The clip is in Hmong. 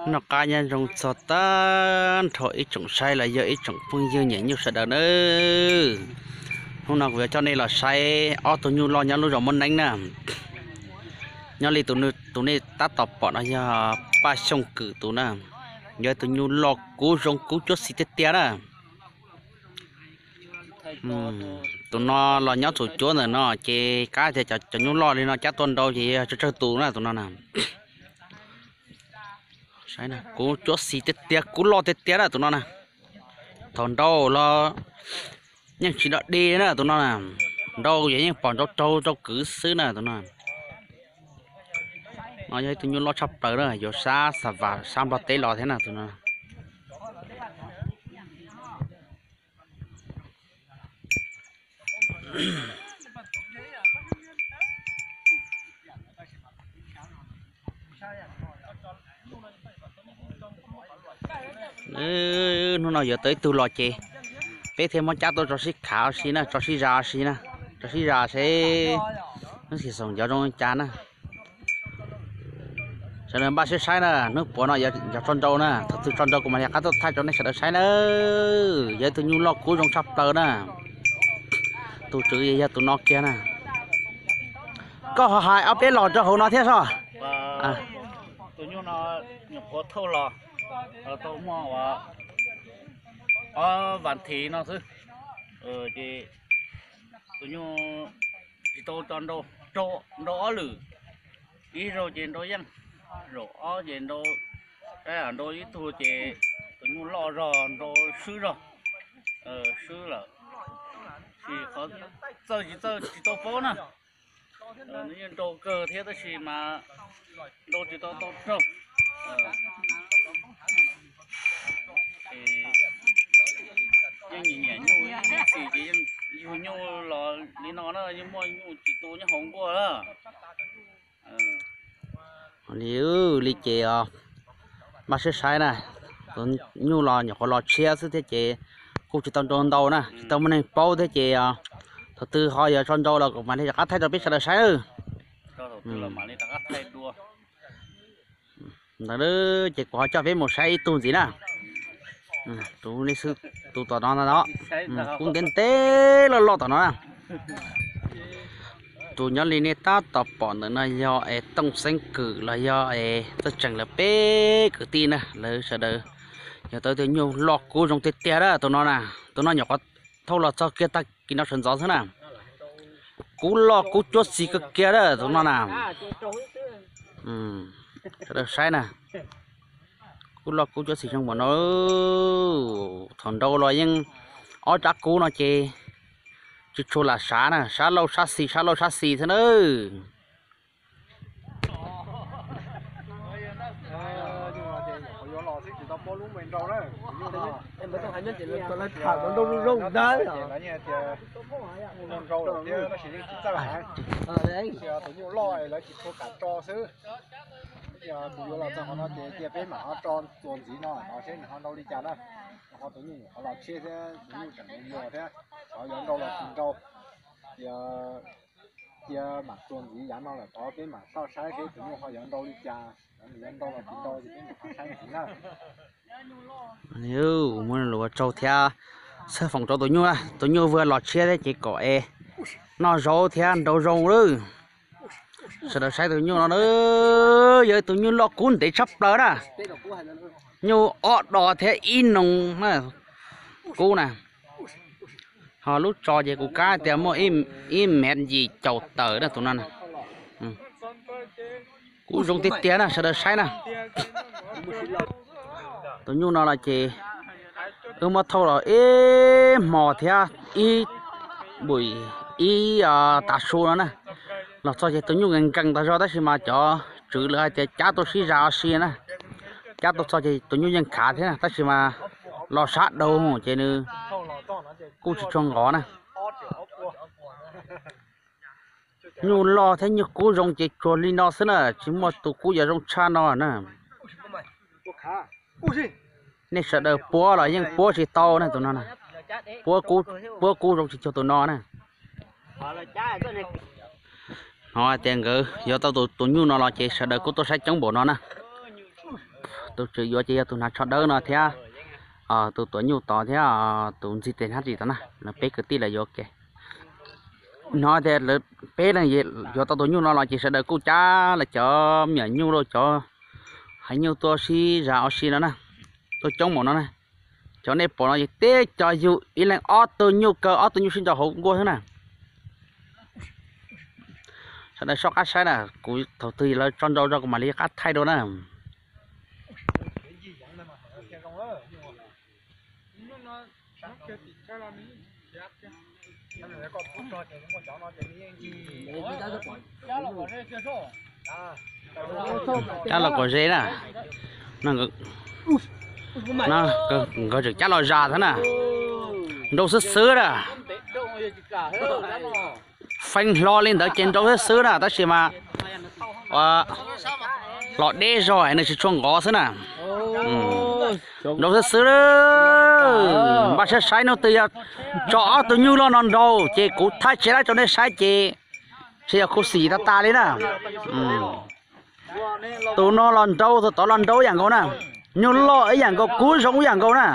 Noj qab nyob zoo txog tag nrho ib tsoom saib los yog ib tsoom phooj ywg niam nyuj sawv daws nawb. Hnub no kuv yuav coj nej los saib ob tug nyuj loj nyob lub zos Muab Neeb na. Nyob li tus nej tab tom pom no yog Paj Xyooj Kwm tus na, yog tus nyuj loj kub zoo kub cuab xis tiag tiag na. Tus no los nyob txhua cuab ntawm no ces kav tias cov nyuj loj li no cab tua nrau ces yog tsawg tsawg tus na tus no na. Kub cuab xis tiag tiag kub loj tiag tiag na tus no na. Thaum nrau los yeej tsis dog dig na tus no na. Nrau yog yeej pom nrau raug rau kwv xwb na tus no. No yog ib tug nyuj loj tshaj plaws na, yuav sab xa vas sab Nplog teb los thiab na tus no. Hnub no yuav tau ib tug los ces peb thiaj muab cab tuaj tso sib khav si na, tso sib zas si na, tso sib zas seb hnub xis xoom cov zoo li cas na. Sawv daws npaj siab saib na, hnub puav no yog tso nrau na, thaum twg tso nrau kuv mam li rov qab tuaj thaij rau nej sawv daws saib na. Yog ib tug nyuj loj kub zoo tshaj plaws na. Tus tswv yog tus no kiag na. Koj ho hais ob peb los rau hauv no thiab soj. Tus nyuj no nyuam qhuav thauj los tau muaj ua ob vas thiv no xwb, ces tus nyuj tsis tau tso nrau, nrau ob lwm, ib zaug ces nrau yeej, zaum ob ces nrau, nrau ib tug ces tus nyuj loj zog nrau swb zog, swb lawm, tsis qhov txawj tsis txawj tsis tau paub na. Nws yeej nrau kawg thiab tab sis mas nrau tsis tau tau raug. Yeej nyiam nyiam nyuj ib txhis ces yeej yug nyuj los li no na, yeej muaj nyuj tsis tu nyob hauv nkuaj na. Li, li ces npaj siab saib na, tus nyuj los nyuam qhuav los tshiab xwb thiab ces kuj tsis tau nrau ntau na, tsis tau muaj neeg paub thiab ces thaum twg ho yuav tso nrau los kuv mam li rov qab thaij rau peb sawv daws saib. Ntawd ces kuv ho coj peb mus saib ib tug ntxiv na. Tus tom no, kub ntev ntev loj loj tom no na. Tus nyob li nej tab tom pom ntawm no yog es Tooj Xeeb Kwm los yog es Txawj Tseem lawv peb kwv tij na, lawv sawv daws yog tau ib tug nyuj loj kub zoo tiag tiag na tus no na. Tus no nyuam qhuav thauj los txog kiag tag kis no sawv ntxov xwb na. Kub loj kub cuab xis kawg kiag na tus no na. Sawv daws saib na, kub loj kub cuab xis zoo npaum no. Thaum nrau los yeej ob rab kub no ces tsis tshua lam sav na, sab laug sab xis sab laug sab xis xwb nawb. Tus nyuj loj lawv tsis tshua kam tso xwb. Kuv yuav los txog qhov no ces cia peb mam ho tso txuas ntxiv no no seb nws ho nrau li cas na. Ho tus nyuj nyuam qhuav los tshiab thiab tus nyuj tseem yuag thiab, xyov yuav nrau los tsis nrau. Cia, cia mam txuas ntxiv yav no lawm tod peb mam soj saib seb tus nyuj ho yuav nrau li cas, nws yuav nrau los tsis nrau ces peb mam ho saib ntxiv na. Muab lus ua tsaug thiab txhawb foom rau tus nyuj, tus nyuj vuag los tshiab thiab ces kom es noj zaub thiab nrau zoo lawm. Sawv daws saib tus nyuj no na, yog tus nyuj loj kub ntev tshaj plaws na. Nyuj ob dos thiab ib noog kub na. Ho lub tso ces kuv kav tias muaj ib mev yim caum tawm na tus no na. Kub zoo tiag tiag na sawv daws saib na. Tus nyuj no los ces wb muab thauj los ib hmos thiab ib, ib tav su no na. Los txog ces tus nyuj nkees nkees tas zog tab sis mas cov tswv lawv hais tias cab tuaj sib zas si na. Cab tuaj txog ces tus nyuj yeej khav thiab na tab sis mas los sab dhau ces nws kuj tsis tshua nqov na. Nyuj loj thiab nyuj kub zoo ces tsuas li no xwb na, tsis muaj tus kub yuav zoo tshaj no na. Nej sawv daws puab los yeej puab tsis tau na tus no na. Puab kub zoo tsis cuag tus no na. Hnov hais tias nkawd yuav tau tus nyuj no los ces sawv daws kuj tuaj saib coob npaum no na. Tus tswv yuav ces yog tus hnav tsho dawb no thiab tus tuav nyuj tod thiab tus ntxig tes hnab ris tod na, lawv peb kwv tij lawv yuav ke. Hnov tias lawv peb leeg yuav tau tus nyuj no los ces sawv daws kuj cab lawv cov me nyuam nyuj los cov haiv nyuj tuaj sib zam ua si no na, tuaj coob npaum no na. Cov nej pom no ces teb cov yug ib leeg ob tug nyuj, kaw ob tug nyuj sib nraus hauv nkuaj xwb na. Sawv daws soj qab saib na, kuv thaum twg lawv tso nrau tso kuv mam li qab thaij dua na. Cab los kom ze na. Nkawd tseem cab los zas thiab na. Nrau xwb xwb na. Feeb hlo li ntawd ces nrau xwb xwb na, tab sis mas los deb zog nws tsis tshua nqov xwb na. Nrau xwb xwb. Npaj saib saib hnub twg yog tso ob tug nyuj loj no nrau ces kuv thaij tsev lab rau nej saib ces, ces yog khuv xim tas tas li na. Tus no los nrau, tus tod los nrau ib yam nkaus na. Nyuj loj ib yam nkaus, kub zoo ib yam nkaus na.